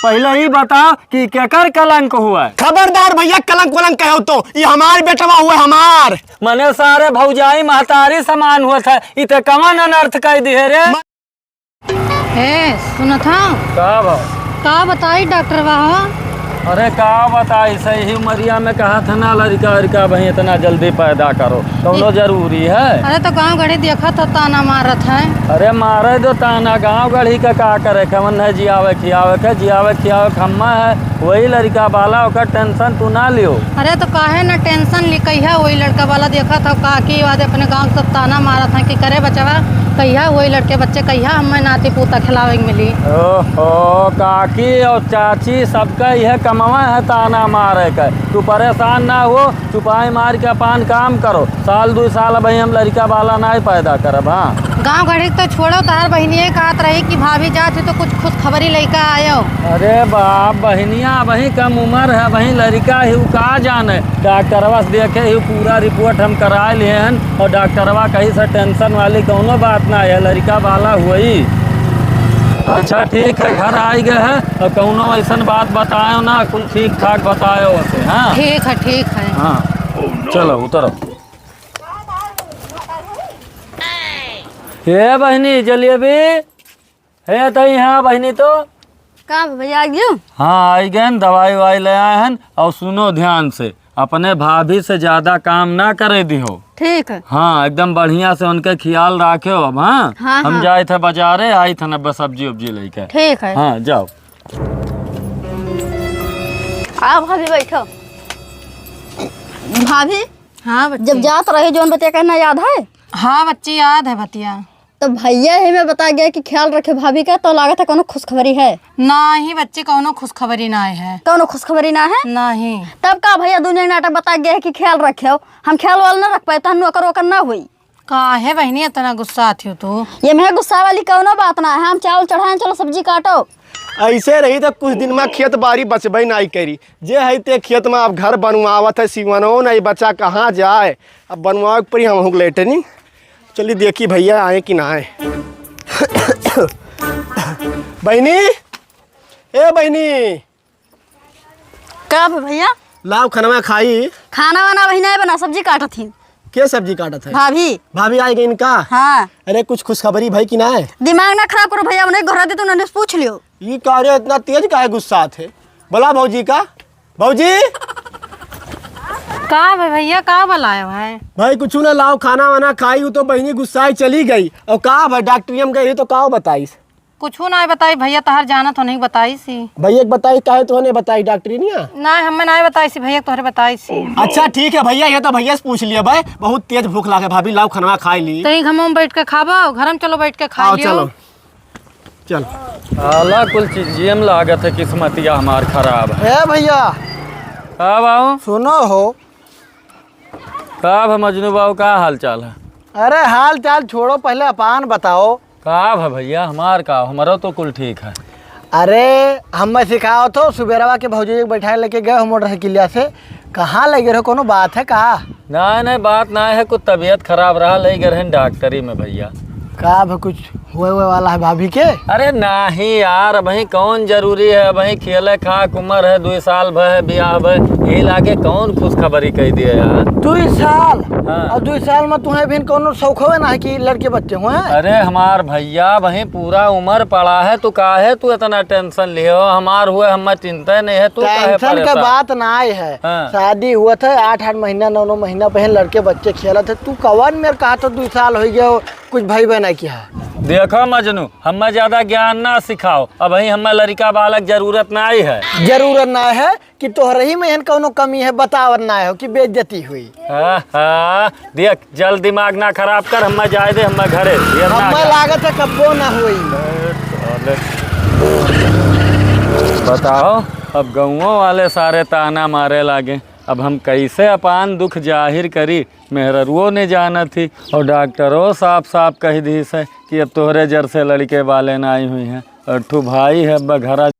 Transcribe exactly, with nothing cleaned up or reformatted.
पहिले ई बताओ कि केकर कलंक हुआ? खबरदार भइया, कलंक वलंक कहो तो, ई हमार बेटवा हुआ, हमार। मने सारे भौजाई महतारी समान हुआ था, ई ते कवन अनर्थ कह दिहे रे? म- ए, सुनत हौ? का भा? का बताई डॉक्टरवा हो? अरे का बताई, सही उमरिया में कहा था ना, लड़का उड़का भाई इतना जल्दी पैदा करो, कौनो ई- जरूरी है? अरे तो गाँव गढ़ी देखत हो ताना मारत है। अरे मारे दो ताना, गाँव गढ़ी का का करे, कवन है जियावे खियावे के, जियावे खियावे के हम्मा है, वही लड़का बाला, ओकर टेंशन तू ना लियो। अरे तो काहे ना टेंशन ली, कहिया वही लड़का बाला देखत हो, काकी वादे अपने गाँव के सब ताना मारत है कि करे बचवा, कहिया वही लड़के बच्चे, कहिया हमें नाती पोता खिलावे के मिली। ओहो, काकी और चाची सबका यह कमवा है ताना मारे के। तू परेशान ना हो, चुपाई मार के अपन काम करो। साल दुई साल अबहीं हम लड़का बाला नाहीं पैदा करब, हाँ। गाँव घड़ी के तो छोड़ो, तोहार बहिनिये कहत रही कि भाभी जात ही तो कुछ खुशखबरी लइके आयो। अरे बाप, बहिनिया अबहीं कम उम्र है, अबहीं लड़का ही, उ का जाने। डॉक्टरवा से देखे ही पूरा रिपोर्ट हम कराए लिए हन और डॉक्टरवा कही से टेंशन वाली कौनो बात ना है, लड़का बाला हुई। अच्छा ठीक है, घर आइ गए हैं और कौनो ऐसन बात बतायो ना, कुल ठीक ठाक बतायो उसे, हाँ? ठीक है, ठीक है। हाँ, चलो उतरो। हे बहिनी जलेबी, हे तई हाँ बहिनी तो। का भैया आ गयो? हाँ, आइ गए, दवाई ववाई ले आए हैं। और सुनो ध्यान से, अपने भाभी से ज्यादा काम ना करे दिहो। ठीक है। हाँ, एकदम बढ़िया से उनके ख्याल राख्यो अब, हाँ? हाँ, हम हाँ। जाए थे बाजारे, आई थे ना बस सब्जी उब्जी लेके। ठीक है। हाँ, जाओ। आओ भाभी, बैठो। भाभी, हाँ बच्ची। जब जात रही, जौन बतिया कहना याद है? हाँ बच्ची, याद है बतिया। तो भैया ही में बता गया कि ख्याल रखे भाभी का, तो लागत है कौनो खुशखबरी है। नाही बच्ची, कौनो खुशखबरी नाही है। कौनो खुशखबरी ना है? नाही। तब का भैया दुनिया के नाटक बता गया है कि ख्याल रखे हो, हम ख्याल वाल ना रख पाए, तो हम नौकर वोकर ना हुई। काहे बहिनी इतना गुस्सा थी तू? ये में गुस्सा वाली कौनो बात ना है, हम चावल चढ़ाएं, चलो सब्जी काटो। ऐसे रही तो कुछ दिन में खेत बारी बचबे नाई करी। जे है ते खेत में अब घर बनवावत है, सिवनो नहीं बचा, कहाँ जाए? अब बनवावे के पड़ी, हम हुक लेटनी। चली देखी भैया आए कि ना आए। बहिनी, ए बहिनी। का भा भैया? लाओ खनवा खाई। खाना वाना वही नहीं बना, सब्जी काटत ही। के सब्जी काटत है? भाभी। भाभी आइ गई इनका? हाँ। अरे कुछ खुशखबरी भाई कि ना है? दिमाग ना खराब करो भैया, उन्हें घर दे तो उन्होंने पूछ लियो। ये का रे, इतना तेज काहे गुस्सा थे? बोला भौजी का। भौजी! का बे भैया, का बुलाए भाई? भाई कुछ ना, लाओ खाना वाना खाई, वो तो बहिनी गुस्साई चली गई। और का भाई डॉक्टरी हम गई तो का बताइस? कुछ ना बताई भैया, तहार जानत हो नहीं बताई सी। भैया के बताई काहे तो नहीं बताई डॉक्टरी निया? ना हमें ना बताई सी भैया, तोहरे बताई सी। अच्छा ठीक है भैया, ये तो भैया से पूछ लिया भाई, बहुत तेज भूख लागे भाभी, लाओ खाना खाई ली। तो ही घमों बैठ के खाबो, घर में चलो बैठ के खा आओ, लियो। चलो। चल। साला कुल चीजिए में लागत है किस्मतिया हमार खराब है। ए भैया। का बाऊ? सुनो हो। का भा मजनू बाऊ, का हाल चाल है? अरे हाल चाल छोड़ो, पहले अपान बताओ। का भा भैया, हमार का, हमरो तो कुल ठीक है। अरे हमें सिखाओ तो, सुबेरवा के भौजी के बैठाए लेके गए हो मोटरसाइकिलिया से, कहाँ ले गए हो, कोनो बात है का? नहीं, नहीं, बात नहीं है, कुछ तबीयत खराब रहा, ले गए रहन डॉक्टरी में भैया। का अब कुछ हुए, हुए वाला है भाभी के? अरे नहीं यार, अबहीं कौन जरूरी है, अबहीं खेले खाक उम्र है, दुई साल भर है बियाह भर, यही लागे कौन खुशखबरी कह दिए यार। दुई साल? हाँ। और दुई साल में तुम्हें भी कोनो शौक होवे ना है कि लड़के बच्चे हुए हैं? अरे हमार भैया, अबहीं पूरा उम्र पड़ा है, तू काहे तू इतना टेंशन लियो, हमार हुए हमें चिंता नहीं है, तू काहे टेंशन के परेशान? बात ना आए है। हाँ। शादी हुआ था आठ आठ महीना, नौ नौ महीना पहले लड़के बच्चे खेलत है, तू कवन मेरे कहा तो दुई साल हो गया हो, कुछ भाई बहन की है। देखो मजनू, हमें ज्यादा ज्ञान ना सिखाओ, अबहीं हमें लड़का बालक जरूरत ना आई है। जरूरत ना है कि तोहरे ही में एहन कौनो कमी है, बतावत ना हो कि बेइज्जती हुई। हाँ, हाँ, देख, जल्द दिमाग ना खराब कर, हमें जाए दे, हमें घरे। ये ना हमें जा। लागत है कब्बो ना हुई। अरे साले। बताओ, अब गौंवो वाले सारे ताना मारे लागे, अब हम कैसे अपान दुख जाहिर करी? मेहररुओ ने जानत ही और डॉक्टरो साफ साफ कह दी से कि अब तोहरे जर से लड़के बाले ना आई हुई हैं। और ठू भाई है, अब घरा